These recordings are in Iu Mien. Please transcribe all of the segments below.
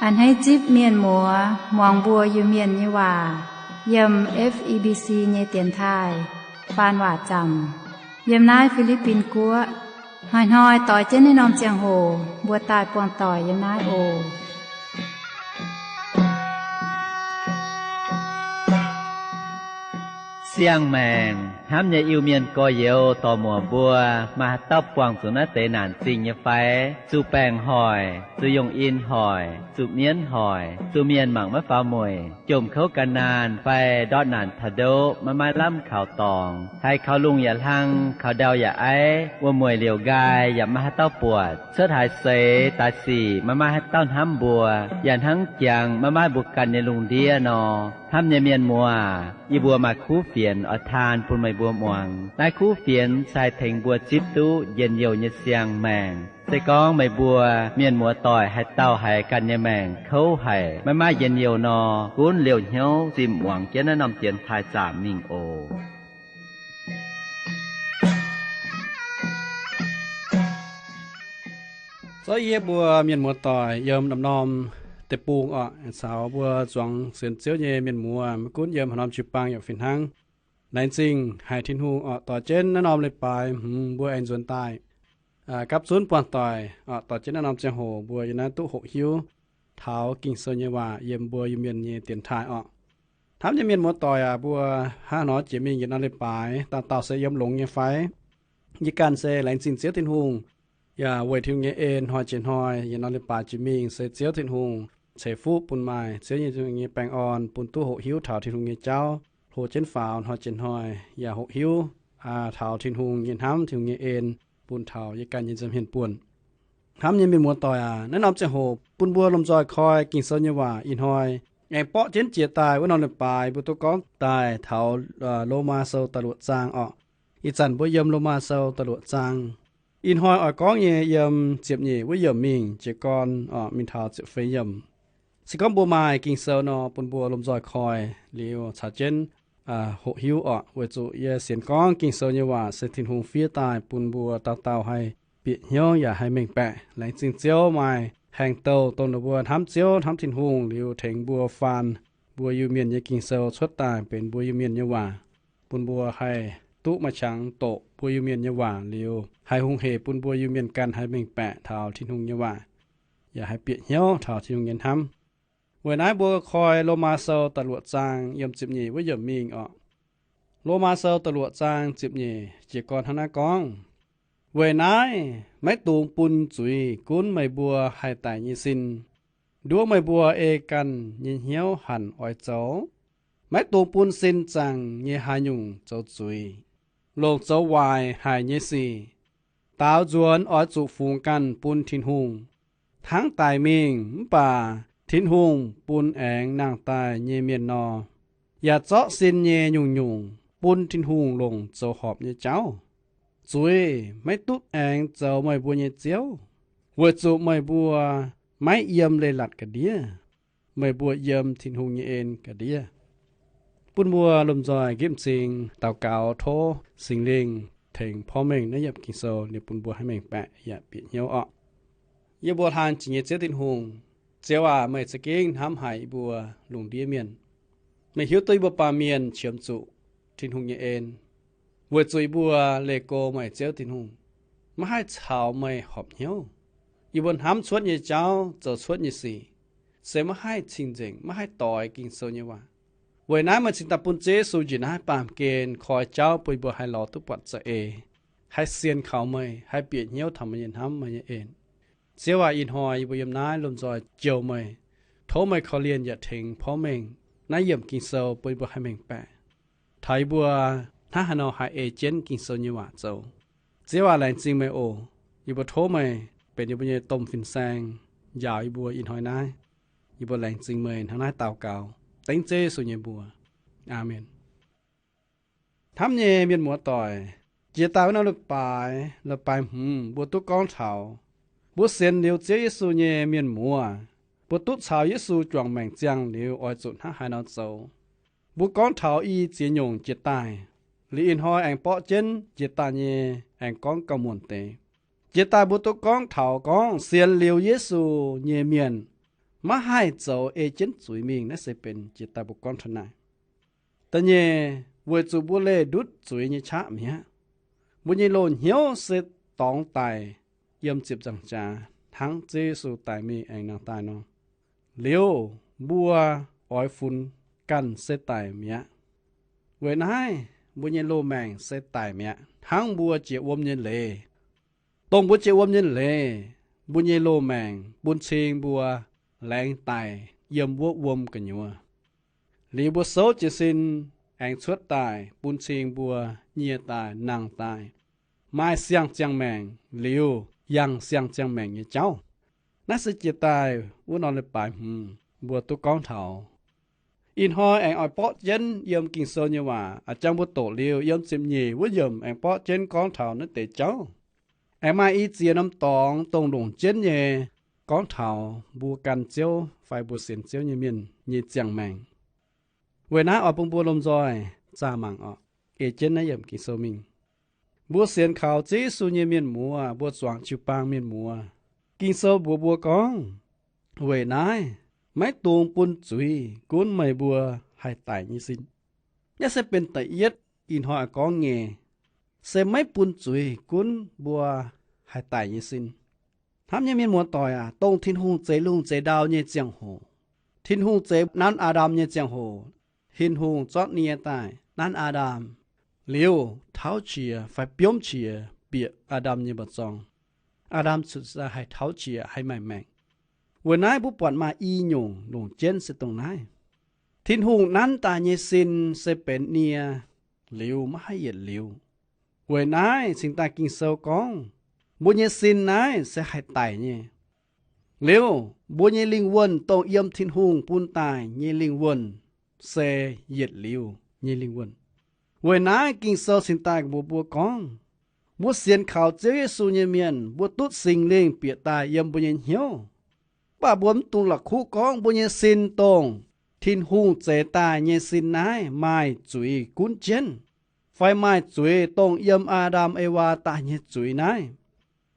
A'hneiv zipv mienh muoz muangx mbuo Iu-Mienh nyei waac yiem F E B C nyei dienx taaih faan waac zaamc yiem naaiv Fi^li^bin Guoqv. Hnoi-hnoi doix jienv naaiv norm ziangh hoc mbuo daaih buangh doic yiem naaiv oc. Siang-maengc hnamv nyei Iu-Mienh gorx-youz dorc-muoc mbuo, maaih haaix dauh buangh zuqc naaiv deix naanc zingh nyei fai? Zuqc baengc hoic, zuqc yungh in hoic, zuqc mienv hoic, zuqc mienh mangc maiv faaux mueic, jomc kouv gan naanh fai ndortv naanc taux ndoqv maiv maaih lamh kaux dorngx, haiz kaux lungh yaac hlang, kaux ndau yaac aiv, wuom-mueic liouc nqaai yaac maiv maaih haaix dauh buatc, cuotv haaix seix daaih sic maiv maaih haaix dauh hnamv mbuo, yaac hnangv jangx maiv maaih mbuo ganh nyei lungh ndiev nor. Hnamv nyei mienh muoz, yie mbuo maaih kuv fienx oix taan bun meih mbuo muangx. Naaiv kuv fienx se haih tengx mbuo zipv duqv njien-youh nyei siang-maengc. Se gorngv meih mbuo mienh muoz-doic haaix dauh haiz ganh nyei maengc kouv haic, maiv maaih njien-youh nor, gunv liouh hnyouv zimh muangx jienv naaiv norm dienx taaih zaamc mingh oc. Zorqv yie mbuo mienh muoz-doic yiem norm-norm deic-bung oc, caux mbuo zuangx sienx Ziouv nyei mienh muoz, maiv gunv yiem haaix norm jiu-baang yaac fih hnangv, laengz zingh haic Tin-Hungh oc, doix jienv naaiv norm leiz-baaix hmz mbuo aengx nzuonx daaih gapv zunv buangh doic oc, doix jienv naaiv norm ziangh hoc mbuo yiem naaiv duqv hoqc hiuv taux Ging-Sou nyei waac yiem mbuo Iu-Mienh nyei dienx taaih oc. Hnamv nyei mienh muoz-doic aac, mbuo hnangv haaix nor jiex mingh yietc norm leiz-baaix, dauh dauh se yiem longx nyei fai? Yie ganh se laengz zingh Ziouv Tin-Hungh, yaac weic Tin-Hungh nyei en hnoi jiex hnoi yietc norm leiz-baaix jiex mingh se Ziouv Tin-Hungh ceix fuqv bun maaih Ziouv nyei, nyei baengh orn bun duqv hoqc hiuv taux Tin-Hungh nyei jauv, hlo jienv faaux hnoi jiex hnoi, yaac hoqc hiuv taux Tin-Hungh nyei hnamv, Tin-Hungh nyei en bun taux yie ganh nyei nza'hmien buonc. Hnamv nyei mienh muoz-doic aac, naaiv norm ziangh hoc bun mbuo lomh nzoih koi Ging-Sou nyei waac ih hnoi aengx borqv jienv jiex daaih wuov norm leiz-baaix mbuo duqv gorngv daaih taux Lomaa Sou da'luoqc zaang oc. Ih zanc mbuo yiem Lomaa Sou da'luoqc zaang. Ih hnoi oix gorngv nyei yiem ziepc nyeic wuov yiemc mingh jiez gorn oc, mingh taux ziepc feix yiemc. Se gorngv mbuo maaih Ging-Sou nor, bun mbuo lomh nzoih koi liuz caux jienv hoqc hiuv oc, weic zuqc yie sienx gorngv Ging-Sou nyei waac se Tin-Hungh fiev daaih bun mbuo dauh dauh haih bieqc hnyouv yaac haih mengh baeqc. Laengz zingh Ziouv maaih haengh douh dongh ninh mbuo hnamv Ziouv hnamv Tin-Hungh liuz tengx mbuo faan mbuo Iu-Mienh nyei Ging-Sou cuotv daaih benx mbuo Iu-Mienh nyei waac, bun mbuo haih duqv maaih qangx doqc mbuo Iu-Mienh nyei waac liuz haih hungh hec bun mbuo Iu-Mienh ganh haih mengh baeqc taux Tin-Hungh nyei waac, yaac haih bieqc hnyouv taux Tin-Hungh nyei hnamv. Weic naaiv mbuo koi Lomaa Sou da'luoqc zaang yiem ziepc nyeic wuov yiemc mingh oc. Lomaa Sou da'luoqc zaang ziepc nyeic jiez gorn hnangv naaiv gorngv, Weic naaiv maiv dungx bun zuiz gunv meih mbuo haih daic nyei sin. Nduov meih mbuo ei ganh nyei hnyouv hanc oix zoux. Maiv dungx bun sin zaangc nyei haaix nyungc zoux zuiz, longc zoux waaic haic nyei sic. Daaux nzuonx oix zuqc fungx ganh bun Tin-Hungh. Hnangv daic mingh mv baac Tin-Hungh bun aengx nangh daaih nyei mienh nor, yaac zorqv sin nyei nyungc-nyungc bun Tin-Hungh longc zoux horpc nyei jauv. Zuiz maiv duqv aengx zoux meih mbuo nyei ziouv, weic zuqc meih mbuo maiv yiem leiz-latc ga'ndiev. Meih mbuo yiem Tin-Hungh nyei en ga'ndiev. Bun mbuo lomh nzoih nqipv m'zing daux gaux tov Singx Lingh tengx porv mengh naaiv yiemc Ging-Sou liuz bun mbuo haih mengh baeqc yaac bieqc hnyouv orqc. Yie mbuo hlang jiex nyei Ziouv Tin-Hungh, Ziouv aac, meih za'gengh hnamv haic yie mbuo lungh ndiev mienh. Meih hiuv duqv yie mbuo baamh mienh qiemx zuqc Tin-Hungh nyei en, weic zuqc yie mbuo leih go meih Ziouv Tin-Hungh, maiv haih caux meih horpc hnyouv. Yie mbuo hnamv cuotv nyei jauv, zoux cuotv nyei sic, se maiv haih cing-nzengc, maiv haih doix Ging-Sou nyei waac. Weic naaiv meih cingx daaih bun Ziouv Yesu njiec naaiv baamh gen koi jauv bun yie mbuo haih lorz duqv buatc za'eix, haih sienx kaux meih, haih bieqc hnyouv taux meih nyei hnamv, meih nyei en. Ziouv aac, ih hnoi yie mbuo yiem naaiv lomh nzoih jouh meih. Tov meih korv-lienh yaac tengx porv mengh naaiv yiemc Ging-Sou bun yie mbuo haih mengh baeqc, taux yie mbuo hnangv haaix nor haih ei jienv Ging-Sou nyei waac zoux. Ziouv aac, laengz zingh meih oc. Yie mbuo tov meih benx yie mbuo nyei domh fin-saeng, njaaux yie mbuo ih hnoi naaiv. Yie mbuo laengz zingh meih hnangv naaiv daux gaux dengv Ziouv Yesu nyei mbuox. Aamen. Hnamv nyei mienh muoz-doic, jiex daaih wuov norm leiz-baaix, leiz-baaix hmz, mbuo duqv gorngv taux mbuo sienx liuz Ziouv Yesu nyei mienh muoz, mbuo duqv caux Yesu juangc maengc ziangh liuz oix zuqc hnangv haaix nor zoux. Mbuo gorngv taux i ziex nyungc jiex daaih. Liuz ih hnoi aengx borqv jienv jiex daaih nyei aengx gorngv gauh muonc deix. Jiex daaih mbuo duqv gorngv taux gorngv sienx liuz Yesu nyei mienh, maiv haih zoux ei jienv zuiz mingh. Naaiv se benx jiex daaih mbuo gorngv taux naaiv. Da'nyeic, weic zuqc mbuo leih ndutv zuiz nyei qaqv mi'aqv. Mbuo nyei loz-hnyouv se dorngx daic yiem ziepc nzaangc jaax hnangv Ziouv Yesu daic mingh aengx nangh daaih nor. Liuz, mbuo oix funx ganh se daic mi'aqv. Weic naaiv mbuo nyei loz-maengc se daic mi'aqv hnangv mbuo jiex wuom nyei leiz. Dongh mbuo jiex wuom nyei leiz, mbuo nyei loz-maengc bun cing mbuo laengz daic yiem wuov wuom gu'nyuoz. Liuz mbuo souv jiez sin aengx cuotv daaih bun cing mbuo nyie daaih nangh daaih, maaih siang-ziangh maengc liuz yangh siang-ziangh maengc nyei jauv. Naaiv se jiex daaih wuov norm leiz-baaix hmz mbuo duqv gorngv taux. Ih hnoi aengx oix borqv jienv yiem Ging-Sou nyei waac, a'jang mbuo doqc liuz yiem ziepc nyeic wuov yiemc aengx borqv jienv gorngv taux naaiv deix jauv. Aengx maaih i ziex norm dorngx dongh longc jienv nyei gorngv taux mbuo gan Ziouv fai mbuo sienx Ziouv nyei mienh nyei ziangh maengc. Weic naaiv oix bun mbuo lomh nzoih zaah mangc oc. Ei jienv naaiv yiemc Ging-Sou mingh. Mbuo sienx kaux Ziouv Yesu nyei mienh muoz, mbuo zuangx jiu-baang mienh muoz, Ging-Sou mbuox mbuo gorngv, weic naaiv maiv dungx bun zuiz gunv meih mbuo haih daic nyei sin. Naaiv se benx da'yietv ih hnoi oix gorngv nyei, se maiv bun zuiz gunv mbuo haih daic nyei sin. Hnamv nyei mienh muoz-doic aac, dongh Tin-Hungh zeix lungh zeix ndau nyei ziangh hoc, Tin-Hungh zeix nanv Aa^ndam nyei ziangh hoc, Tin-Hungh zorqv nie daaih nanv Aa^ndam, liuz tauv qiex fai biomv qiex bieqc Aa^ndam nyei mba'zorng. Aa^ndam cingx daaih haih tauv qiex, haih maaih maengc. Weic naaiv mbuo buatc maaih i nyungc longc jienv se dongh naaiv. Tin-Hungh nanv daaih nyei sin se benx nie, liuz maiv haih yietc liuz. Weic naaiv cingx daaih Ging-Sou gorngv, mbuo nyei sin naaiv se haih daic nyei. Liuz mbuo nyei lingh wuonh dongh yiem Tin-Hungh bun daaih nyei lingh wuonh se yietc liuz nyei lingh wuonh. Weic naaiv Ging-Sou cingx daaih mbuox mbuo gorngv, mbuo sienx kaux Ziouv Yesu nyei mienh, mbuo duqv Singx Lingh bieqc daaih yiem mbuo nyei hnyouv. Mv baac mbuo mv dungx la'kuqv gorngv mbuo nyei sin dongh Tin-Hungh zeix daaih nyei sin naaiv maaih zuiz gunv jienv, fai maaih zuiz dongh yiem Aa^ndam Ewaa daaih nyei zuiz naaiv.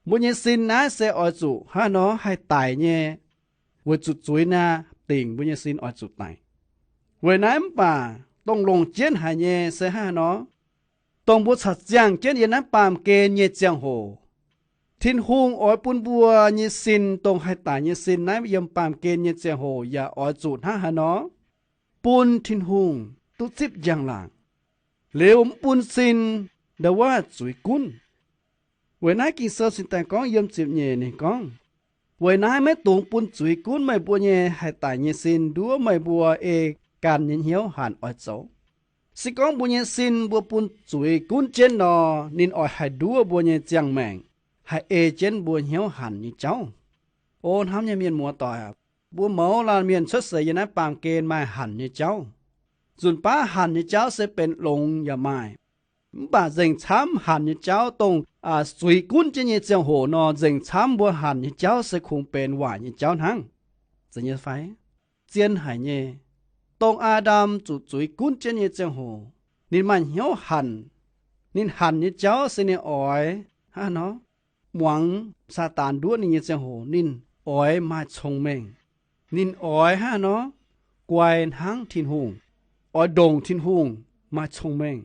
Mbuo nyei sin naaiv se oix zuqc hnangv nor haih daic nyei, weic zuqc zuiz naaiv dingc mbuo nyei sin oix zuqc daic. Weic naaiv mv baac dongh longc jienv haic nyei se hnangv nor, dongh mbuo caux ziangh jienv yiem naaiv baamh gen nyei ziangh hoc, Tin-Hungh oix bun mbuo nyei sin dongh haih daic nyei sin naaiv yiem baamh gen nyei ziangh hoc yaac oix zuqc hnangv haaix nor, bun Tin-Hungh duqv zipv njang-laangc, liuz mv bun sin nda'wuov zuiz gunv. Weic naaiv Ging-Sou cingx daaih gorngv yiem ziepc nyeic ninh gorngv, weic naaiv maiv dungx bun zuiz gunv meih mbuo nyei haih daic nyei sin nduov meih mbuo ei ganh nyei hnyouv hanc oix zoux. Se gorngv mbuo nyei sin mbuo bun zuiz gunv jienv nor, ninh oix haih nduov mbuo nyei ziangh maengc, haih ei jienv mbuo hnyouv hanc nyei jauv. O hnamv nyei mienh muoz-doic aac, mbuo mouz laanh mienh cuotv seix yiem naaiv baamh gen maaih hanc nyei jauv. Nzunc baav hanc nyei jauv se benx longx yaac maaih. Mv baac nzengc camv hanc nyei jauv dongh zuiz gunv jienv nyei ziangh hoc nor, nzengc camv mbuo hanc nyei jauv se kungx benx waaic nyei jauv hnangv. Zeiz nyei fai? Zien haic nyei. Dongh Aa^ndam zuqc zuiz gunv jienv nyei ziangh hoc, ninh maaih hnyouv hanc. Ninh hanc nyei jauv se ninh oix hnangv nor, muangx Saadaan nduov ninh nyei ziangh hoc ninh oix maaih cong-mengh. Ninh oix hnangv nor, guai hnangv Tin-Hungh, oix ndongc Tin-Hungh, maaih cong-mengh.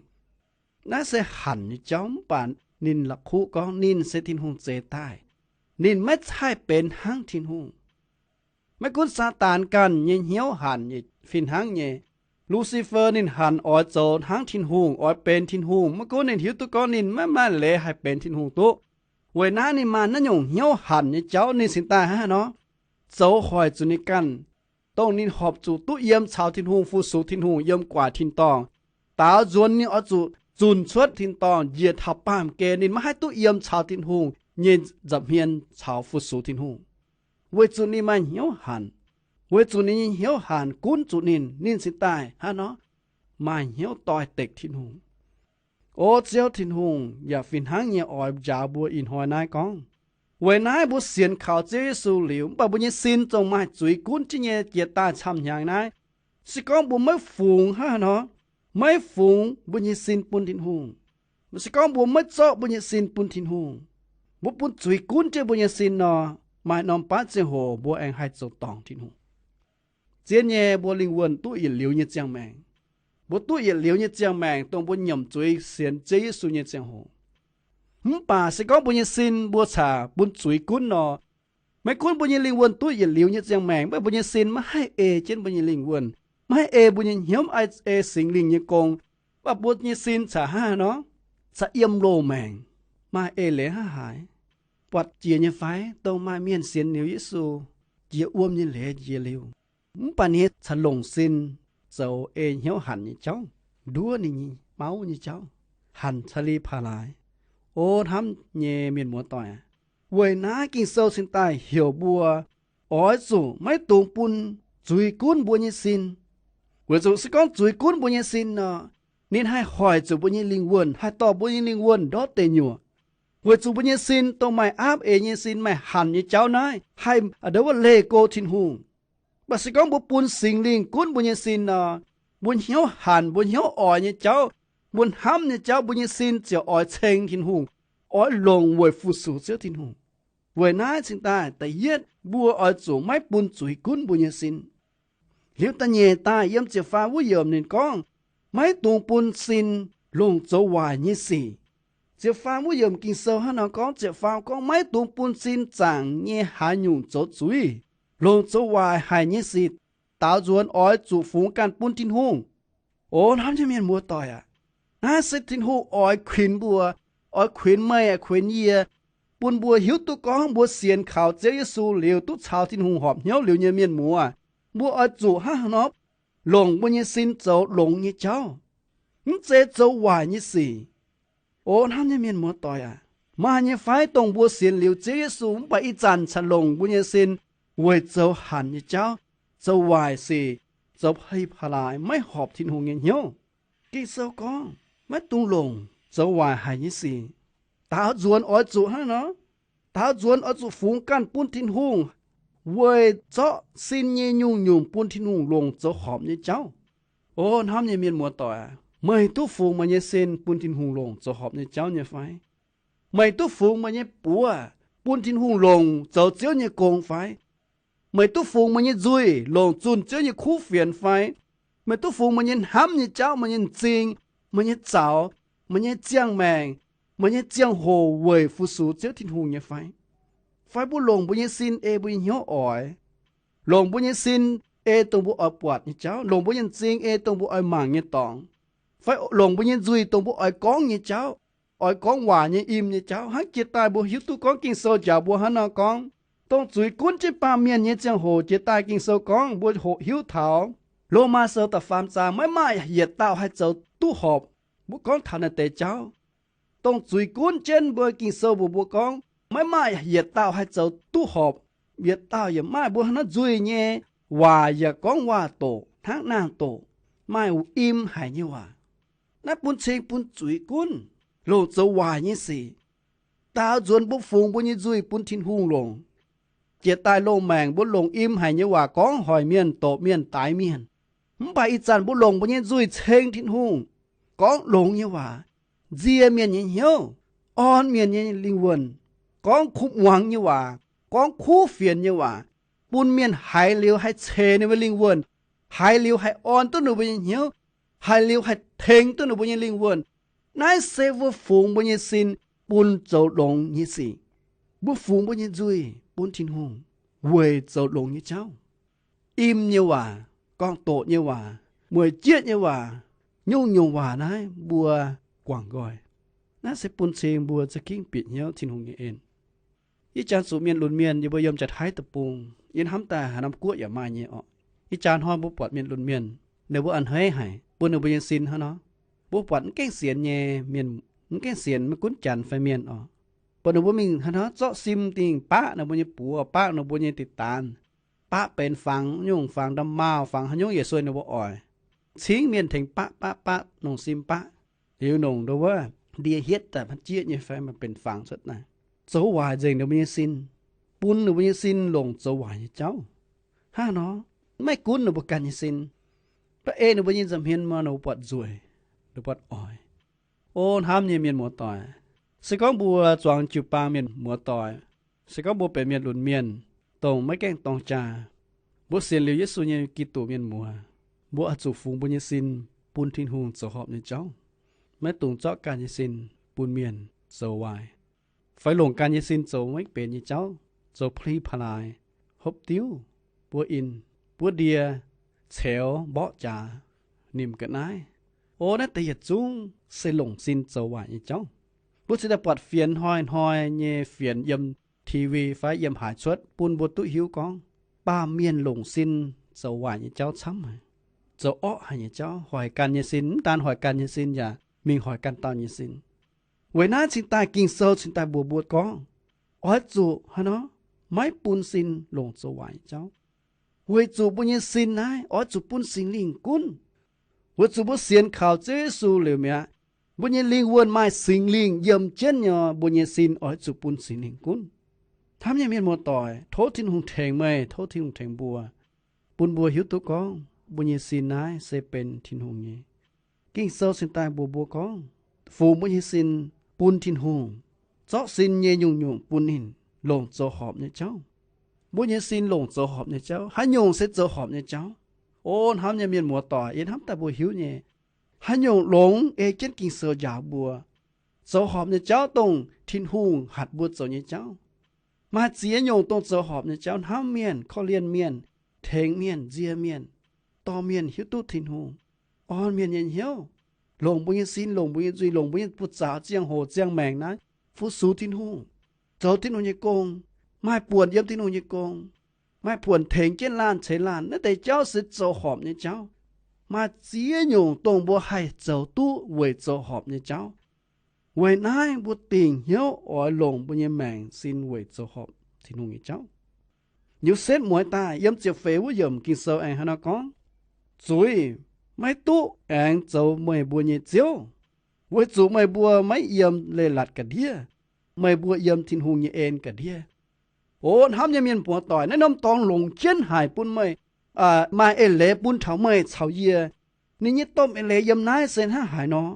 Naaiv se hanc nyei jauv mv baac ninh la'kuqv gorngv ninh se Tin-Hungh zeix daaih. Ninh maiv haih benx hnangv Tin-Hungh. Maiv gunv Saadaan ganh nyei hnyouv hanc nyei fih hnangv nyei. Lucifer ninh hanc oix zoux hnangv Tin-Hungh, oix benx Tin-Hungh, maiv gunv ninh hiuv duqv gorngv ninh maiv maaih leiz haih benx Tin-Hungh duqv. Weic naaiv ninh maaih naaiv nyungc hnyouv hanc nyei jauv ninh cingx daaih hnangv haaix nor, zoux hoic zuqc ninh ganh, dongh ninh horpc zuqc duqv yiem caux Tin-Hungh, fu-sux Tin-Hungh, yiem guaax tin-dorngh, daaux nzuonx ninh oix zuqc zunh cuotv tin-dorngh njiec taux baamh gen, ninh maiv haih duqv yiem caux Tin-Hungh nyei nza'hmien caux fu-sux Tin-Hungh. Weic zuqc ninh maaih hnyouv hanc, weic zuqc ninh nyei hnyouv hanc gunv zuqc ninh, ninh cingx daaih hnangv nor maaih hnyouv doix-dekc Tin-Hungh. O Ziouv Tin-Hungh yaac fih hnangv nyei oix njaaux mbuo ih hnoi naaiv gorngv, weic naaiv mbuo sienx kaux Ziouv Yesu liuz, mv baac mbuo nyei sin zongc maaih zuiz gunv jienv nyei jiex daaih camv hnyangx naaiv. Se gorngv mbuo maiv fungx hnangv haaix nor, maiv fungx mbuo nyei sin bun Tin-Hungh, se gorngv mbuo maiv zorqv mbuo nyei sin bun Tin-Hungh, mbuo bun zuiz gunv jienv mbuo nyei sin nor, maaih norm baav ziangh hoc mbuo aengx haih zoux dorngc Tin-Hungh. zien nyei mbuo lingh wuonh duqv yietc liuz nyei ziangh maengc. Mbuo duqv yietc liuz nyei ziangh maengc dongh mbuo nyiemc zuiz sienx Ziouv Yesu nyei ziangh hoc. Mv baac se gorngv mbuo nyei sin mbuo caux bun zuiz gunv nor, maiv gunv mbuo nyei lingh wuonh duqv yietc liuz nyei ziangh maengc, mv baac mbuo nyei sin maiv haih ei jienv mbuo nyei lingh wuonh, maiv haih ei mbuo nyei hnyouv, ei, ei Singx Lingh nyei gong. Mv baac mbuo nyei sin caux hnangv haaix nor, caux yiem loz-maengc maaih eix leiz hnangv haaix, buatc jiex nyei fai? Dongh maaih mienh sienx liuz Yesu, jiex wuom nyei leiz jiex liuz, mv baac ninh caux longc sin zoux ei hnyouv hanc nyei jauv, nduov ninh nyei mauv nyei jauv, hanc caux li paalaaix. O hnamv nyei mienh muoz-doic aac, weic naaiv Ging-Sou cingx daaih heuc mbuo oix zuqc maiv dungx bun zuiz gunv mbuo nyei sin. Weic zuqc se gorngv zuiz gunv mbuo nyei sin nor, ninh haih hoic zuqc mbuo nyei lingh wuonh, haih dorh mbuo nyei lingh wuonh ndortv deic nyuoqc. Weic zuqc mbuo nyei sin dongh maaih aapv eix nyei sin, maaih hanc nyei jauv naaiv, haih a'ndouv wuov leih go Tin-Hungh. Mv baac se gorngv mbuo bun Singx Lingh gunv mbuo nyei sin nor, mbuo hnyouv hanc, mbuo hnyouv oix nyei jauv, mbuo hnamv nyei jauv, mbuo nyei sin ziouc oix ceng Tin-Hungh, oix longc weic fu-sux Ziouv Tin-Hungh. Weic naaiv cingx daaih da'yietv mbuo oix zuqc maiv bun zuiz gunv mbuo nyei sin. Liuz da'nyeic daaih yiem ziepc faam wuov yiemc ninh gorngv, maiv dungx bun sin longc zoux waaic nyei sic. Ziepc faam wuov yiemc Ging-Sou hnangv nor gorngv, ziepc faam gorngv, maiv dungx bun sin zaangc nyei haaix nyungc zoux zuiz, longc zoux waaic haic nyei sic, daaux nzuonx oix zuqc fungx ganh bun Tin-Hungh. O hnamv nyei mienh muoz-doic aac, naaiv se Tin-Hungh oix kuinx mbuo, oix kuinx meih, kuinx yie, bun mbuo hiuv duqv gorngv mbuo sienx kaux Ziouv Yesu liuz duqv caux Tin-Hungh horpc hnyouv liuz nyei mienh muoz, mbuo oix zuqc hnangv haaix nor longc mbuo nyei sin zoux longx nyei jauv, mv zeiz zoux waaic nyei sic. O hnamv nyei mienh muoz-doic aac, maaih nyei fai dongh mbuo sienx liuz Ziouv Yesu mv baac ih zanc caux longc mbuo nyei sin weic zoux hanc nyei jauv, zoux waaic sic, zoux pali paalaaix, maiv horpc Tin-Hungh nyei hnyouv? Ging-Sou gorngv maiv dungx longc zoux waaic haic nyei sic. Daaux nzuonx oix zuqc hnangv nor, daaux nzuonx oix zuqc fungx ganh bun Tin-Hungh, weic zorqv sin nyei nyungc-nyungc bun Tin-Hungh longc zoux horpc nyei jauv. O hnamv nyei mienh muoz-doic aac, meih duqv fungx meih nyei sin bun Tin-Hungh longc zoux horpc nyei jauv nyei fai? Meih duqv fungx meih nyei buoz bun Tin-Hungh longc zoux Ziouv nyei gong fai? Meih duqv fungx meih nyei nzuih longc zunh Ziouv nyei kuv fienx fai? Meih duqv fungx meih nyei hnamv nyei jauv, meih nyei m'zing, meih nyei zaux, meih nyei ziangh maengc, meih nyei ziangh hoc weic fu-sux Ziouv Tin-Hungh nyei fai? Fai mbuo longc mbuo nyei sin ei mbuo nyei hnyouv oix, longc mbuo nyei sin ei dongh mbuo oix buatc nyei jauv, longc mbuo nyei m'zing ei dongh mbuo oix mangc nyei dorngx, fai longc mbuo nyei nzuih dongh mbuo oix gorngv nyei jauv, oix gorngv waac nyei, im nyei jauv? Hnangv jiex daaih mbuo hiuv duqv gorngv Ging-Sou njaaux mbuo hnangv nor gorngv, dongh zuiz gunv jienv baamh mienh nyei ziangh hoc, jiex daaih Ging-Sou gorngv mbuo hoqc hiuv taux Lomaa Sou da'faam zaang, maiv maaih yietc dauh haih zoux duqv horpc. Mbuo gorngv taux naaiv deix jauv, dongh zuiz gunv jienv mbuo, Ging-Sou mbuox mbuo gorngv maiv maaih yietc dauh haih zoux duqv horpc. Yietc dauh yaac maaih. Mbuo hnangv nzuih nyei waac yaac gorngv waac-doqc, hnangv naang-doqc, maaih im haic nyei waac. Naaiv bun cing bun zuiz gunv, longc zoux waaic nyei sic. Daaux nzuonx mbuo fungx mbuo nyei nzuih bun Tin-Hungh longc. Jiex daaih loz-maengc mbuo longc im haic nyei waac gorngv hoic mienh, doqc mienh, daix mienh. Mv baac ih zanc mbuo longc mbuo nyei nzuih ceng Tin-Hungh, gorngv longx nyei waac, nzie mienh nyei hnyouv, orn mienh nyei lingh wuonh, gorngv kuv muangx nyei waac, gorngv kuv fienx nyei waac, bun mienh haiz liuz haih ceix ninh mbuo lingh wuonh, haiz liuz haih orn duqv ninh mbuo nyei hnyouv, haiz liuz haih tengx duqv ninh mbuo nyei lingh wuonh. Naaiv se mbuo fungx mbuo nyei sin bun zoux longx nyei sic. Mbuo fungx mbuo nyei nzuih bun Tin-Hungh weic zoux longx nyei jauv. Im nyei waac, gorngv-doqc nyei waac, mueic jieqv nyei waac, nyungc-nyungc waac naaiv mbuo guangc nqoi. Naaiv se bun cing mbuo za'gengh bieqc hnyouv Tin-Hungh nyei en. Ih jaax zuqc mienh lunx mienh yie mbuo yiem Janx-Taiv Deic-Bung, yie hnamv daaih haaix norm guoqv yaac maaih nyei orqc. Ih jaax hnoi mbuo buatc mienh lunx mienh, ninh mbuo a'hneiv haic bun ninh mbuo nyei sin hnangv nor. Mbuo buatc mv gaengh sienx nyei mienh, mv gaengh sienx maiv gunv Janx fai mienh orqc, buatc ninh mbuo mingh haaix nor zorqv sim dingh baqv ninh mbuo nyei buoz, baqv ninh mbuo nyei diqc daanz, baqv benx fangx nyungc, fangx nda'maauh, fangx haaix nyungc yietc sueih ninh mbuo oix. Cingv mienh tengx baqv baqv baqv, nongc sim baqv, liuz nongc ndo wuov ndie hietv daaih, maiv jieqv nyei fai maaih benx fangx cuotv daaih, zoux waaic nzengc ninh mbuo nyei sin, bun ninh mbuo nyei sin longc zoux waaic nyei jauv. Hnangv nor, maiv gunv ninh mbuo ganh nyei sin, ba'ei ninh mbuo nyei nza'hmien nor, ninh mbuo buatc nzueic, ninh mbuo buatc oix. O hnamv nyei mienh muoz-doic, se gorngv mbuo zuangx jiu-baang mienh muoz-doic, se gorngv mbuo benx mienh lunx mienh, dongh maiv gaengh dorng jaa, Mbuo sienx liuz Yesu nyei Giduc mienh muoz, mbuo oix zuqc fungx mbuo nyei sin bun Tin-Hungh zoux horpc nyei jauv, maiv dungx zorqv ganh nyei sin bun mienh zoux waaic, fai longc ganh nyei sin zoux maiv benx nyei jauv, zoux pli pa'laaix, hopv diuv, buov in, buov ndie, ceux, mborqv jaax, nimc ga'naaiv. O, naaiv deix yietc zungv se longc sin zoux waaic nyei jauv. Mbuo cingx daaih buatc fienx hnoi-hnoi nyei fienx yiem TV fai yiem haaix cuotv bun mbuo duqv hiuv gorngv, baamh mienh longc sin zoux waaic nyei jauv camv haic, zoux orqv haic nyei jauv, hoic ganh nyei sin, mv daan hoic ganh nyei sin yaac mingh hoic ganh dauh nyei sin. Weic naaiv cingx daaih Ging-Sou cingx daaih mbuox mbuo gorngv, oix zuqc haaix nor, maiv bun sin longc zoux waaic nyei jauv, weic zuqc mbuo nyei sin naaiv oix zuqc bun Singx Lingh gunv. Weic zuqc mbuo sienx kaux Ziouv Yesu liuz mi'aqv, mbuo nyei lingh wuonh maaih Singx Lingh yiem jienv nor, mbuo nyei sin oix zuqc bun Singx Lingh gunv. Hnamv nyei mienh muoz-doic, tov Tin-Hungh tengx meih, tov Tin-Hungh tengx mbuo, bun mbuo hiuv duqv gorngv mbuo nyei sin naaiv se benx Tin-Hungh nyei. Ging-Sou cingx daaih mbuox mbuo gorngv, fungx mbuo nyei sin bun Tin-Hungh, zorqv sin nyei nyungc-nyungc bun ninh, longc zoux horpc nyei jauv. Mbuo nyei sin longc zoux horpc nyei jauv. Haaix nyungc se zoux horpc nyei jauv? O hnamv nyei mienh muoz-doic, yie hnamv daaih mbuo hiuv nyei, haaix nyungc longx ei jienv Ging-Sou njaaux mbuo, zoux horpc nyei jauv dongh Tin-Hungh hatc mbuo zoux nyei jauv. Maaih ziex nyungc dongh zoux horpc nyei jauv, hnamv mienh, korv-lienh mienh, tengx mienh, nzie mienh, dorh mienh hiuv duqv Tin-Hungh, orn mienh nyei hnyouv, longc mbuo nyei sin, longc mbuo nyei nzuih, longc mbuo nyei buoz-zaux, ziangh hoc, ziangh maengc naaiv fu-sux Tin-Hungh, zoux Tin-Hungh nyei gong, maaih buonc yiem Tin-Hungh nyei gong, maaih buonc tengx jienv laanh ceix laanh. Naaiv deix jauv se zoux horpc nyei jauv. Maaih ziex nyungc dongh mbuo haih zoux duqv weic zoux horpc nyei jauv. Weic naaiv mbuo dingc hnyouv oix longc mbuo nyei maengc sin weic zoux horpc Tin-Hungh nyei jauv. Yosepv mueiz daaih yiem ziepc feix wuov yiemc Ging-Sou aengx hnangv naaiv nor gorngv, zuiz maiv duqv aengx zoux meih mbuo nyei ziouv, weic zuqc meih mbuo maiv yiem leiz-latc ga'ndiev, meih mbuo yiem Tin-Hungh nyei en ga'ndiev. O hnamv nyei mienh muoz-doic, naaiv norm dorngx longc jienv haic bun meih, maaih eix leiz bun taux meih caux yie. Ninh nyei domh eix leiz yiem naaiv se hnangv haaix nor?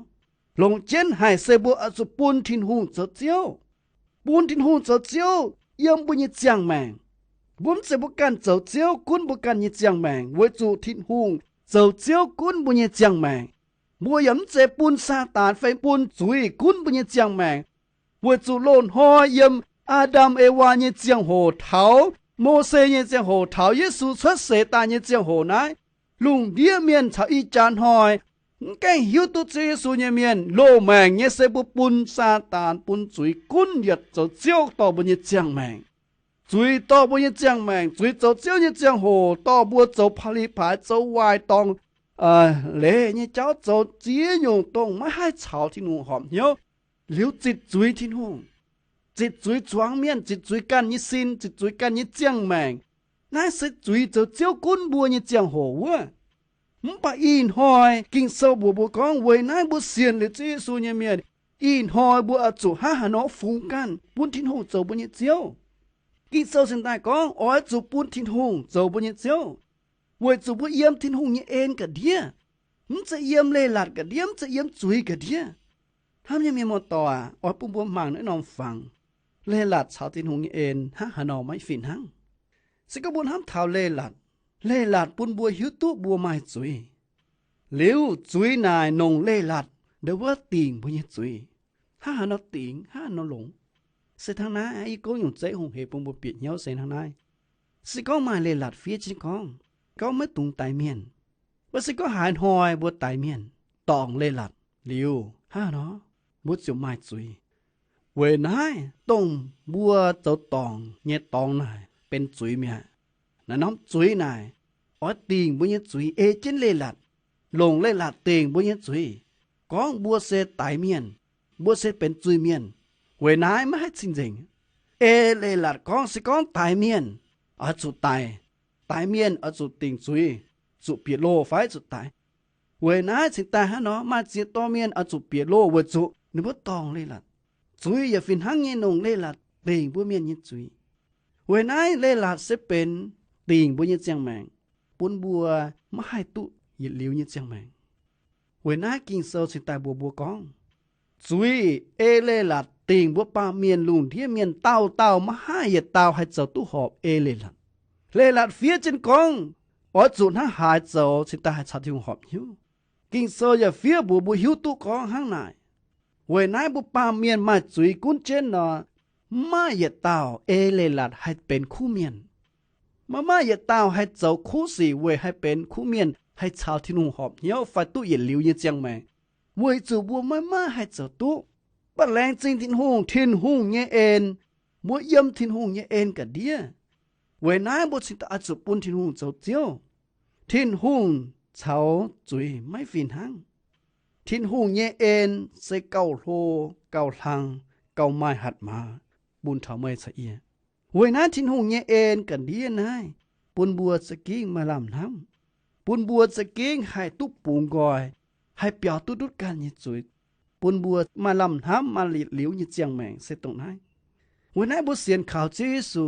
Longc jienv haic se mbuo oix zuqc bun Tin-Hungh zoux Ziouv. Bun Tin-Hungh zoux Ziouv yiem mbuo nyei ziangh maengc. Mbuo mv zeiz mbuo ganh zoux Ziouv gunv mbuo ganh nyei ziangh maengc, weic zuqc Tin-Hungh zoux Ziouv gunv mbuo nyei ziangh maengc. Mbuo yaac mv zeiz bun Saadaan fai bun zuiz gunv mbuo nyei ziangh maengc, weic zuqc loz-hnoi yiem Aa^ndam Ewaa nyei ziangh hoc, taux Mose nyei ziangh hoc, taux Yesu cuotv seix daaih nyei ziangh hoc naaiv, lungh ndiev mienh caux ih jaax hnoi mv gaengh hiuv duqv Ziouv Yesu nyei mienh loz-maengc nyei se mbuo bun Saadaan, bun zuiz gunv yietc zoux ziouv dorh mbuo nyei ziangh maengc. Zuiz dorh mbuo nyei ziangh maengc, zuiz zoux ziouv nyei ziangh hoc dorh mbuo zoux pa'li paaix, zoux waaic dorngc, leiz nyei jauv, zoux ziex nyungc dongh maiv haih caux Tin-Hungh horpc hnyouv, liuz zitc zuiz Tin-Hungh, zitc zuiz zuangx mienh, zitc zuiz ganh nyei sin, zitc zuiz ganh nyei ziangh maengc. Naaiv se zuiz zoux ziouv gunv mbuo nyei ziangh hoc wuov. Mv baac ih hnoi Ging-Sou mbuox mbuo gorngv, weic naaiv mbuo sienx liuz Ziouv Yesu nyei mienh, ih hnoi mbuo oix zuqc hnangv haaix nor fungx ganh bun Tin-Hungh zoux mbuo nyei Ziouv. Ging-Sou cingx daaih gorngv oix zuqc bun Tin-Hungh zoux mbuo nyei Ziouv, weic zuqc mbuo yiem Tin-Hungh nyei en ga'ndiev, mv zeiz yiem leiz-latc ga'ndiev, mv zeiz yiem zuiz ga'ndiev. Hnamv nyei mienh muoz-doic, oix bun mbuo mangc naaiv norm fangx. Leiz-latc caux Tin-Hungh nyei en hnangv haaix nor maiv fih hnangv. Se gorngv mbuo hnamv taux leiz-latc, leiz-latc bun mbuo hiuv duqv mbuo maaih zuiz. Liuz zuiz naaic longc leiz-latc ndo wuov dingc mbuo nyei zuiz. Hnangv haaix nor dingc, hnangv haaix nor longc? Se hnangv naaiv, yie gorngv nyungc zeiv hungh hec bun mbuo bieqc hnyouv se hnangv naaiv. Se gorngv maaih leiz-latc fiev jienv gorngv, gorngv maiv dungx daix mienh. Mv baac se gorngv haaix hnoi mbuo daix mienh, dorngc leiz-latc liuz, hnangv haaix nor? Mbuo ziouc maaih zuiz. Weic naaiv dongh mbuo zoux dorngc nyei dorngx naaic benx zuiz mi'aqv. Naaiv norm zuiz naaic oix dingc mbuo nyei zuiz, ei jienv leiz-latc, longc leiz-latc dingc mbuo nyei zuiz, gorngv mbuo se daix mienh, mbuo se benx zuiz-mienh. Weic naaiv maiv haih cing-nzengc. Ei leiz-latc gorngv se gorngv daix mienh oix zuqc daix, daix mienh oix zuqc dingc zuiz, zuqc bieqc loh fai zuqc daix. Weic naaiv cingx daaih hnangv nor maaih ziex dorh mienh oix zuqc bieqc loh weic zuqc ninh mbuo dorngc leiz-latc. Zuiz yaac fih hnangv nyei longc leiz-latc dingc mbuo mienh nyei zuiz. Weic naaiv leiz-latc se benx dingc mbuo nyei ziangh maengc, bun mbuo maiv haih duqv yietc liuz nyei ziangh maengc. Weic naaiv Ging-Sou cingx daaih mbuox mbuo gorngv, zuiz ei leiz-latc dingc mbuo baamh mienh lungh ndiev mienh dauh dauh maiv haih yietc dauh haih zoux duqv horpc ei leiz-latc. Leiz-latc fiev jienv gorngv oix zuqc hnangv haaix zoux cingx daaih haih caux Tin-Hungh horpc hnyouv. Ging-Sou yaac fiev mbuox mbuo hiuv duqv gorngv hnangv naaic. Weic naaiv mbuo baamh mienh maaih zuiz gunv jienv nor, maiv maaih yietc dauh ei leiz-latc haih benx kuv mienh. Maiv maaih yietc dauh haih zoux kuv sic weic haih benx kuv mienh, haih caux Tin-Hungh horpc hnyouv fai duqv yietc liuz nyei ziangh maengc, weic zuqc mbuo maiv maaih haih zoux duqv. Mv baac laengz zingh Tin-Hungh, Tin-Hungh nyei en, mbuo yiem Tin-Hungh nyei en ga'ndiev. Weic naaiv mbuo cingx daaih oix zuqc bun Tin-Hungh zoux Ziouv. Tin-Hungh caux zuiz maiv fih hnangv. Tin-Hungh nyei en se gauh hlo, gauh hlang, gauh maaih hatc maaz bun taux meih caux yie. Weic naaiv Tin-Hungh nyei en ga'ndiev naaiv bun mbuo za'gengh maaih lamh hnamv, bun mbuo za'gengh haih duqv bungx nqoi, haih biaux duqv ndutv ganh nyei zuiz, bun mbuo maaih lamh hnamv, maaih yietc liuz nyei ziangh maengc se dongh naaiv. Weic naaiv mbuo sienx kaux Ziouv Yesu,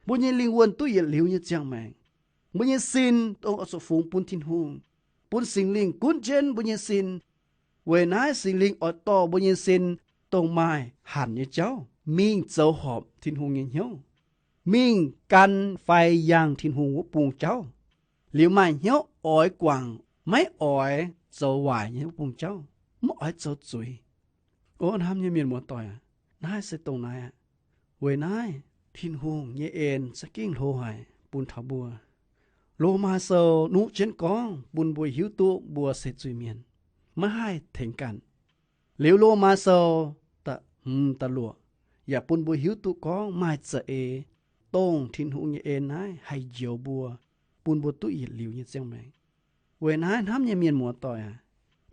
mbuo nyei lingh wuonh duqv yietc liuz nyei ziangh maengc. Mbuo nyei sin dongh oix zuqc fungx bun Tin-Hungh, bun Singx Lingh gunv jienv mbuo nyei sin. Weic naaiv Singx Lingh oix dorh mbuo nyei sin dongh maaih hanc nyei jauv mingh zoux horpc Tin-Hungh nyei hnyouv, mingh gan fai yangh Tin-Hungh wuov bung jauv. Liuz maaih hnyouv oix guangc, maiv oix zoux waaic nyei wuov bung jauv, maiv oix zoux zuiz. O hnamv nyei mienh muoz-doic aac, naaiv se dongh naaiv aqv. Weic naaiv Tin-Hungh nyei en za'gengh hlo haic bun taux mbuo. Lomaa Sou nuqv jienv gorngv bun mbuo hiuv duqv mbuo se zuiz-mienh, maiv haih tengx ganh. Liuz Lomaa Sou da'hmz da'luoqc yaac bun mbuo hiuv duqv gorngv maaih za'eix dongh Tin-Hungh nyei en naaiv haih njoux mbuo, bun mbuo duqv yietc liuz nyei ziangh maengc. Weic naaiv hnamv nyei mienh muoz-doic aac,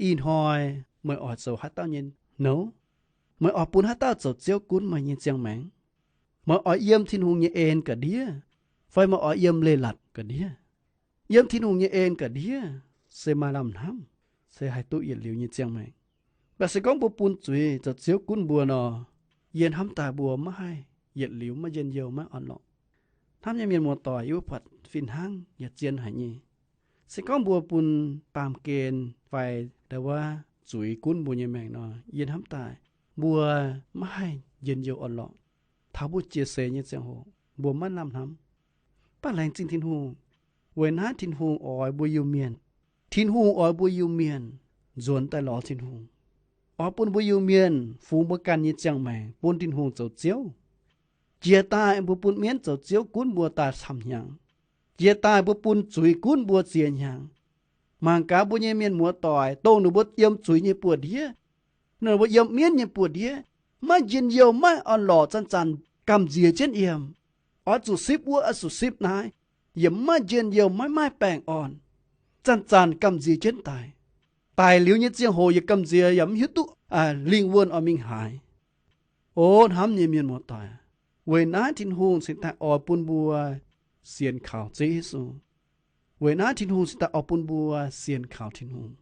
ih hnoi meih oix zoux haaix dauh nyei nouv? Meih oix bun haaix dauh zoux Ziouv gunv meih nyei ziangh maengc? Meih oix yiem Tin-Hungh nyei en ga'ndiev, fai meih oix yiem leiz-latc ga'ndiev? Yiem Tin-Hungh nyei en ga'ndiev se maaih lamh hnamv, se haih duqv yietc liuz nyei ziangh maengc. Mv baac se gorngv mbuo bun zuiz zoux Ziouv gunv mbuo nor, yie hnamv daaih mbuo maiv haih yietc liuz, maiv njien-youh, maiv orn-lorqc. Hnamv nyei mienh muoz-doic, yie mbuo buatc fih hnangv yaac zien haic nyei. Se gorngv mbuo bun baamh gen fai ndau wuov zuiz gunv mbuo nyei maengc nor, yie hnamv daaih mbuo maiv haih njien-youh orn-lorqc. Taux mbuo jiex seix nyei ziangh hoc mbuo maiv lamh hnamv. Mv baac laengz zingh Tin-Hungh, weic naaiv Tin-Hungh oix mbuo Iu-Mienh. Tin-Hungh oix mbuo Iu-Mienh nzuonx daaih lorz Tin-Hungh, oix bun mbuo Iu-Mienh fungx mbuo ganh nyei ziangh maengc bun Tin-Hungh zoux Ziouv. Jiex daaih mbuo bun mienv zoux ziouv gunv mbuo daaih camv hnyangx. Jiex daaih mbuo bun zuiz gunv mbuo ziex hnyangx. Mangc gaax mbuo nyei mienh muoz-doic, dongh ninh mbuo yiem zuiz nyei buoz-ndiev, ninh mbuo yiem mienv nyei buoz-ndiev, maiv njien-youh, maiv orn-lorqc, zanc-zanc gamh nziex jienv yiem. Oix zuqc sipv wuov, oix zuqc sipv naaiv, yaac maiv njien-youh, maiv maaih baengh orn, zanc-zanc gamh nziex jienv daic. Daic liuz nyei ziangh hoc yaac gamh nziex, yaac mv hiuv duqv lingh wuonh oix mingh haaix. O hnamv nyei mienh muoz-doic, weic naaiv Tin-Hungh cingx daaih oix bun mbuo sienx kaux Ziouv Yesu. Weic naaiv Tin-Hungh cingx daaih oix bun mbuo sienx kaux Tin-Hungh,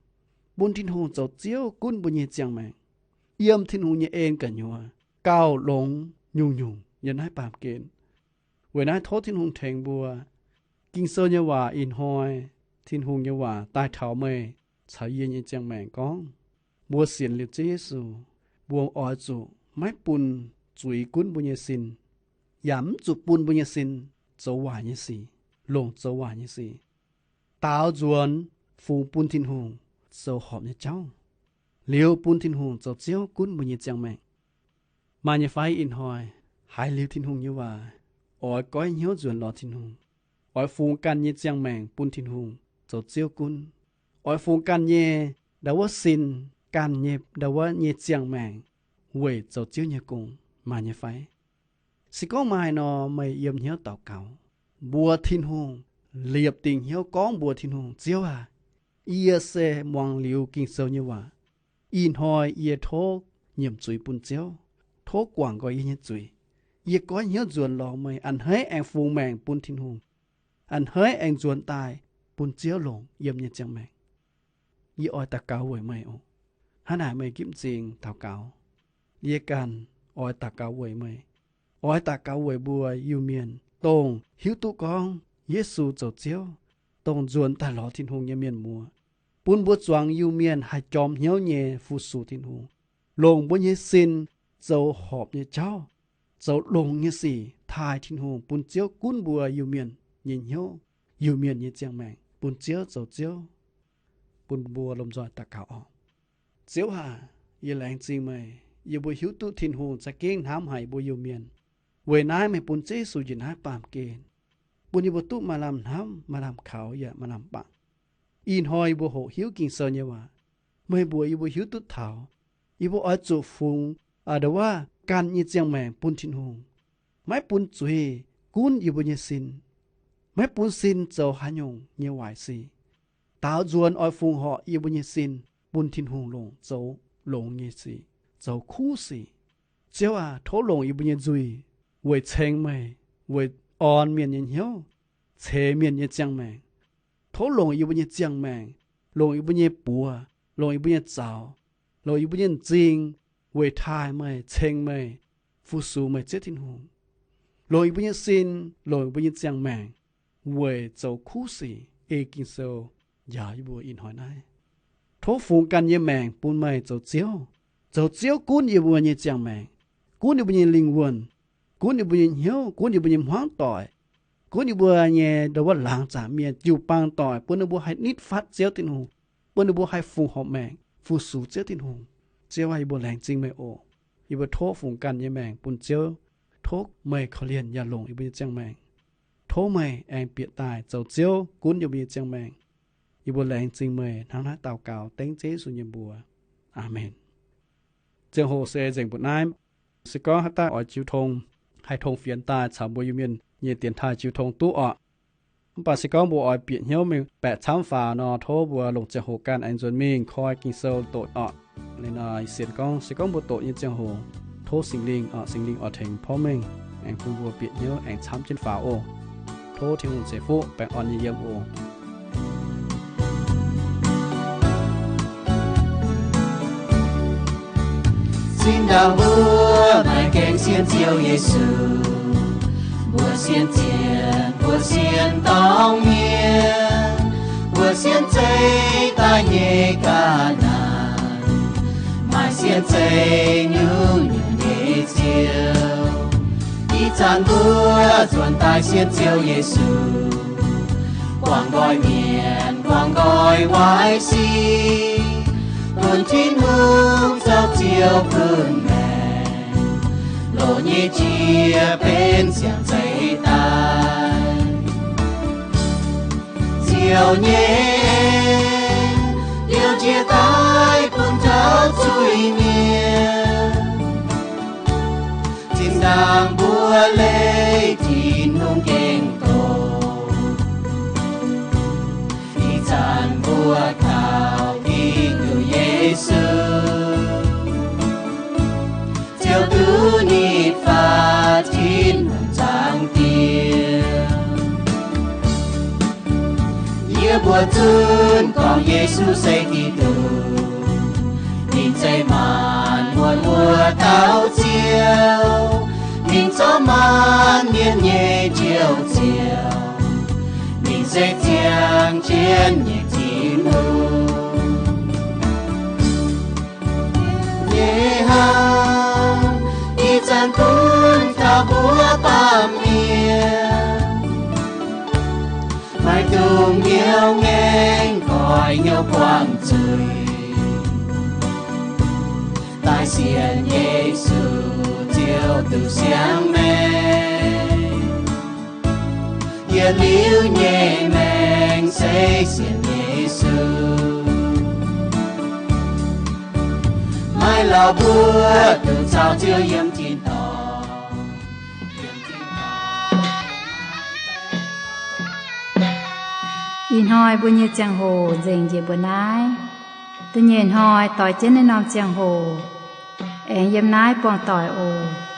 bun Tin-Hungh zoux Ziouv gunv mbuo nyei ziangh maengc, yiem Tin-Hungh nyei en gu'nyuoz gauh longx nyungc-nyungc yiem naaiv baamh gen. Weic naaiv tov Tin-Hungh tengx mbuo. Ging-Sou nyei waac ih hnoi, Tin-Hungh nyei waac daaih taux meih caux yie nyei ziangh maengc gorngv, mbuo sienx liuz Ziouv Yesu, mbuo oix zuqc maiv bun zuiz gunv mbuo nyei sin, yaac mv zuqc bun mbuo nyei sin zoux waaic nyei sic, longc zoux waaic nyei sic. Daaux nzuonx fungx bun Tin-Hungh zoux horpc nyei jauv, liuz bun Tin-Hungh zoux Ziouv gunv mbuo nyei ziangh maengc. Maaih nyei fai ih hnoi haiz liuz Tin-Hungh nyei waac, oix goiv hnyouv nzuonx lorz Tin-Hungh, oix fungx ganh nyei ziangh maengc bun Tin-Hungh zoux Ziouv gunv, oix fungx ganh nyei ndau wuov sin, ganh nyei ndau wuov nyei ziangh maengc weic zoux Ziouv nyei gong, maaih nyei fai? Se gorngv maaih nor, meih yiem hnyouv daux gaux, mbuox Tin-Hungh, liepc dingc hnyouv gorngv mbuox Tin-Hungh, Ziouv aac, yie se muangx liuz Ging-Sou nyei waac. Ih hnoi yie tov nyiemc zuiz bun Ziouv, tov guangc nqoi yie nyei zuiz. Yie goiv hnyouv nzuonx lorz meih, a'hneiv aengx fungx maengc bun Tin-Hungh, a'hneiv aengx nzuonx daaih bun Ziouv longc yiem nyei ziangh maengc. Yie oix daux gaux weic meih oc. Hnangv naaic meih gipv m'zing daux gaux. Yie ganh oix daux gaux weic meih. Oix daux gaux weic mbuo Iu-Mienh, dongh hiuv duqv gorngv Yesu zoux Ziouv, dongh nzuonx daaih lorz Tin-Hungh nyei mienh muoz, bun mbuo zuangx Iu-Mienh haih jorm hnyouv nyei fu-sux Tin-Hungh, longc mbuo nyei sin zoux horpc nyei jauv, zoux longx nyei sic taaih Tin-Hungh bun Ziouv gunv mbuo Iu-Mienh. nyei hnyouv, Iu-Mienh nyei ziangh maengc bun Ziouv zoux Ziouv, bun mbuo lomh nzoih daux gaux oc. Ziouv aac, yie laengz zingh meih, yie mbuo hiuv duqv Tin-Hungh za'gengh hnamv haic mbuo Iu-Mienh. Weic naaiv meih bun Yesu njiec naaiv baamh gen, bun yie mbuo duqv maaih lamh hnamv, maaih lamh kaux yaac maaih lamh bangc. Ih hnoi yie mbuo hoqc hiuv Ging-Sou nyei waac, meih mbuox yie mbuo hiuv duqv taux, yie mbuo oix zuqc fungx a'nda'waav ganh nyei ziangh maengc bun Tin-Hungh, maiv bun zuiz gunv yie mbuo nyei sin, maiv bun sin zoux haaix nyungc nyei waaic sic. Daaux nzuonx oix fungx horc yie mbuo nyei sin bun Tin-Hungh longc zoux longx nyei sic, zoux kuv sic. Ziouv aac, tov longc yie mbuo nyei nzuih weic ceng meih, weic orn mienh nyei hnyouv, ceix mienh nyei ziangh maengc. Tov longc yie mbuo nyei ziangh maengc, longc yie mbuo nyei buoz, longc yie mbuo nyei zaux, longc yie mbuo nyei m'zing weic taaih meih, ceng meih, fu-sux meih Ziouv Tin-Hungh. Longc yie mbuo nyei sin, longc yie mbuo nyei ziangh maengc weic zoux kuv sic, ei Ging-Sou njaaux yie mbuo ih hnoi naaiv. Tov fungx ganh nyei maengc bun meih zoux Ziouv. Zoux Ziouv gunv yie mbuo nyei ziangh maengc, gunv yie mbuo nyei lingh wuonh, gunv yie mbuo nyei hnyouv, gunv yie mbuo nyei hmuangv doic, gunv yie mbuo nyei ndo wuov laangz zaangc mienh jiu-baang doic, bun ninh mbuo haih nitv fatv Ziouv Tin-Hungh, bun ninh mbuo haih fungx horpc maengc fu-sux Ziouv Tin-Hungh. Ziouv aac, yie mbuo laengz zingh meih oc. Yie mbuo tov fungx ganh nyei maengc bun Ziouv. Tov meih korv-lienh yaac longc yie mbuo nyei ziangh maengc. Tov meih aengx bieqc daaih zoux Ziouv gunv yie mbuo nyei ziangh maengc. Yie mbuo laengz zingh meih hnangv naaiv daux gaux dengv Yesu nyei mbuox. Aamen. Ziangh hoc se nzengc mbuoqc naaiv. Se gorngv haaix dauh oix jiu tong, haih tong fienx daaih caux mbuo Iu-Mienh nyei dienx taaih jiu tong duqv oc. Mv baac se gorngv mbuo oix bieqc hnyouv mingh baeqc camv faaux nor, tov mbuo longc ziangh hoc ganh aengx nzuonx mingh koi Ging-Sou doqc oc. Liuz nor sienx gorngv se gorngv mbuo doqc nyei ziangh hoc, tov Singx Lingh oc, Singx Lingh oix tengx porv mengh aengx bun mbuo bieqc hnyouv aengx camv jienv faaux oc. Tov Tin-Hungh ceix fuqv baengh orn nyei yiem oc. Zinh ndaangc mbuo maiv gaengh sienx Ziouv Yesu, mbuo sienx zienh, mbuo sienx dorngx mienh, mbuo sienx zeiz daaih nyei ga'naaiv, maaih sienx zeiz nyungc-nyungc nyei ziouv. Ih zanc mbuo nzuonx daaih sienx Ziouv Yesu, guangc nqoi mienh, guangc nqoi waaic sic, bun Tin-Hungh zoux Ziouv bun maengc, loz nyei jiex benx siang zeiz daaih. Ziouv nyei en liouh jiex daaih bun taux zuiz-mienh. Zinh ndaangc mbuo leih Tin-Hungh gengh doqc. Ih zanc mbuo kaux Giduc Yesu, Ziouv duqv nitv fatv Tin-Hungh Zaangc Diex. Yie mbuo zunv gorngv Yesu se Giduc. Ninh se maanc muotc wuov dauh Ziouv. Ninh zorqv maanc mienh nyei njoux ziouc. Ninh se ziangh jienv nyei Tin-Hungh nyei hnangv. Ih zanc gunv taux mbuo baamh mienh, maiv dungx hnyouv ngaengc, koi hnyouv buangh zuiz. Daaih sienx Yesu, Ziouv duqv siang maengc. Yietc liuz nyei maengc se sienx Yesu, maiv lauh mbuo duqv caux Ziouv yiem tin-dorngh. Ih hnoi mbuo nyei ziangh hoc nzengc njiec mbuo naaiv. Da'nyeic hnoi doix jienv naaiv norm ziangh hoc aengx yiem naaiv buangh doic oc.